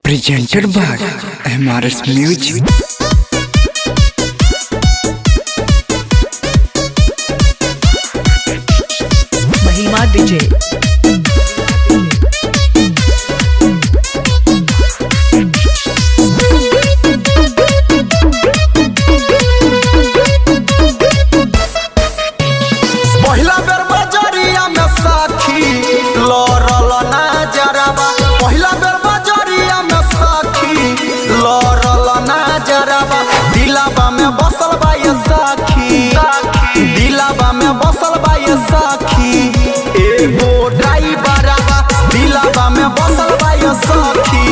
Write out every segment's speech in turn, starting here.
Presented by MRS Music. Mahima DJ. पहिला बेर बजरिया में साखी लड़ल ना जराबा। पहिला बेर बजरिया में साखी लड़ल ना जराबा। दिलाबा में बसल बा ये साखी, दिलाबा में बसल बा ये साखी एगो ड्राइवरबा। दिलाबा में बसल बा ये साखी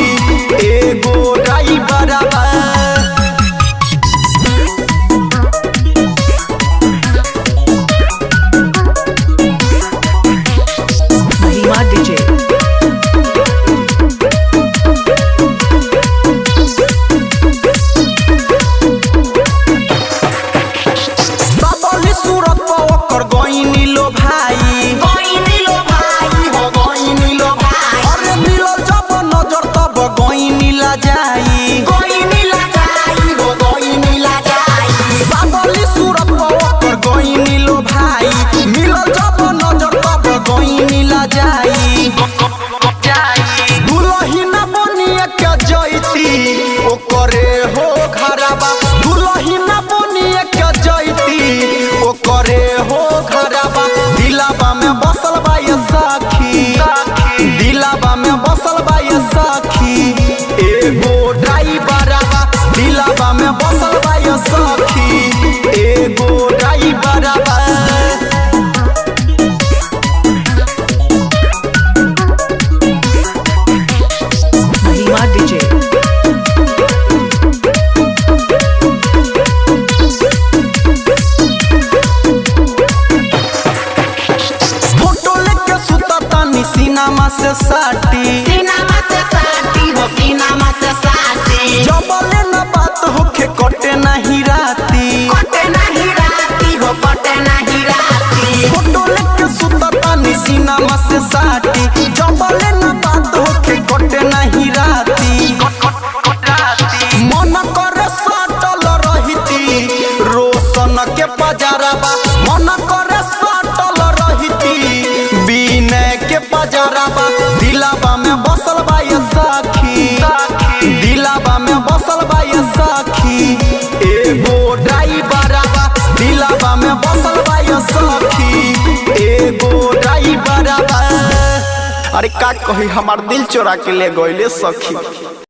एगो ड्राइवरबा। Mahima DJ. सबली सूरत पर ओकर गइनी लो भाई, गइनी लो भाई हो गइनी लो भाई। अरे मिलल जब नजर तब गइनी ला जाई, गइनी ला जाई हो गइनी ला जाई। सबली सूरत पर ओकर गइनी लो भाई, मिलल जब नजर तब गइनी ला जाई। दुलही न बनिए के जैती ओकरे हो घरबा। दुलही न बनिए के जैती ओकरे हो घरबा। दिलाबा में बसल बा ये साखी, दिलाबा में बसल बा ये साखी एगो ड्राइवरबा। दिलाबा में बसल बा ये साखी एगो ड्राइवरबा। Mahima DJ. Photo लेके सुता तानी सीनामा से साटी, सीनामा से साटी हो सीनामा से साटी। जबले न बात होखे कटे नहीं राती, कटे नहीं राती हो कटे नहीं राती। फोटो लेके सुता तानी सीनामा से साटी, जबले न बात होखे कटे नहीं राती। मन करे सटल रहिती रोशन के पजरबा। मन करे सटल रहिती विनय के पजरबा। दिलाबा में बसल बा ये साखी, दिलाबा में बसल बा ये साखी एगो ड्राइवरबा। दिलाबा में बसल बा ये साखी एगो ड्राइवरबा। अरे का कही, हमार दिल चोरा के ले गइले सखी।